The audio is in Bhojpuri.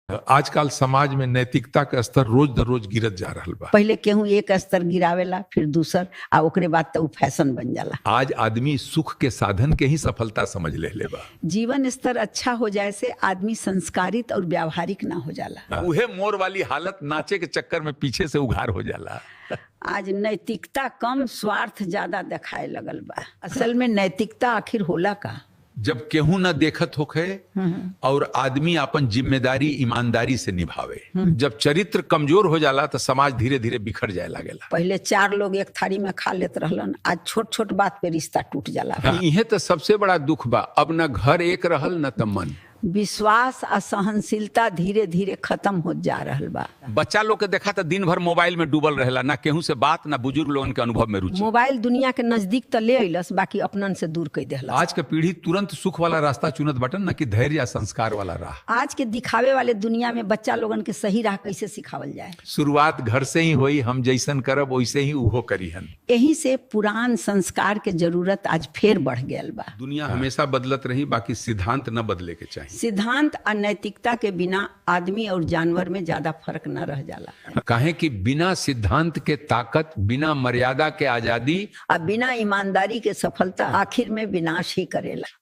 आजकल समाज में नैतिकता के स्तर रोज दर रोज गिरत जा रहल बा। पहिले केहू एक स्तर गिरावेला, फिर दूसर, आ ओकरे बाद त उ फैशन बन जाला। आज आदमी सुख के साधन के ही सफलता समझ ले बा। जीवन स्तर अच्छा हो जाए से आदमी संस्कारित और व्यावहारिक ना हो जाला। उहे मोर वाली हालत नाचे के चक्कर में पीछे से उघार हो जाला। आज नैतिकता कम, स्वार्थ ज्यादा दिखाए लगल बा। असल में नैतिकता आखिर होला का? जब केहू न देखत होखे और आदमी अपन जिम्मेदारी ईमानदारी से निभावे। जब चरित्र कमजोर हो जाला तो समाज धीरे धीरे बिखर जाए लागेला। पहले चार लोग एक थाली में खा लेत रहलन, आज छोट छोट बात पे रिश्ता टूट जाला। इहे तो सबसे बड़ा दुख बा, अब न घर एक रहल न त मन। विश्वास आ सहनशीलता धीरे धीरे खत्म हो जा रहल बा। बच्चा लोग के देखा तो दिन भर मोबाइल में डूबल रहेला, ना केहू से बात ना बुजुर्ग लोगन के अनुभव में रुचि। मोबाइल दुनिया के नजदीक त ले अइलस, बाकी अपनन से दूर कर देहलस। आज के पीढ़ी तुरंत सुख वाला रास्ता चुनत बटन, न कि धैर्य या संस्कार वाला राह। आज के दिखावे वाले दुनिया में बच्चा लोगन के सही राह कैसे सिखावल जाए? शुरुआत घर से ही होई, हम जैसन करब वैसे ही उहो करीहन। यही से पुरान संस्कार के जरूरत आज फिर बढ़ गयल बा। दुनिया हमेशा बदलत रही, बाकी सिद्धांत न बदले के चाहिए। सिद्धांत और नैतिकता के बिना आदमी और जानवर में ज्यादा फर्क न रह जाला। काहे कि बिना सिद्धांत के ताकत, बिना मर्यादा के आजादी और बिना ईमानदारी के सफलता आखिर में विनाश ही करेला।